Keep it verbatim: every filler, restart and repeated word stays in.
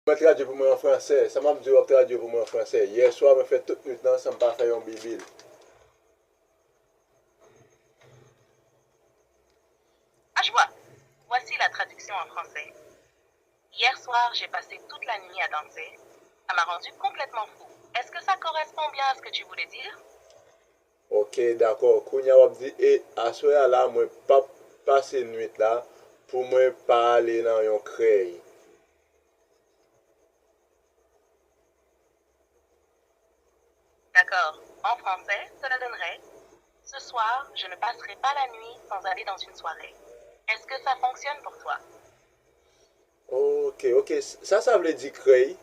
Mwen tradui pou mwen an fransè. Sa m ap di w, w ap tradui pou mwen an fransè. Yè swa, mwen fè tout nwit lan san m pa fè yon bibil. Ah, je vois. Voici la traduction en français. Hier soir, j'ai passé toute la nuit à danser. Ça m'a rendu complètement fou. Est-ce que ça correspond bien à ce que tu voulais dire? Ok, dakò. Kounye a w ap di, e aswè a la, mwen p ap pase nwit la pou mwen pa ale nan yon krèy. D'accord. En français, cela donnerait: Ce soir, je ne passerai pas la nuit sans aller dans une soirée. Est-ce que ça fonctionne pour toi? Ok, ok. Sa, sa vle di krèy?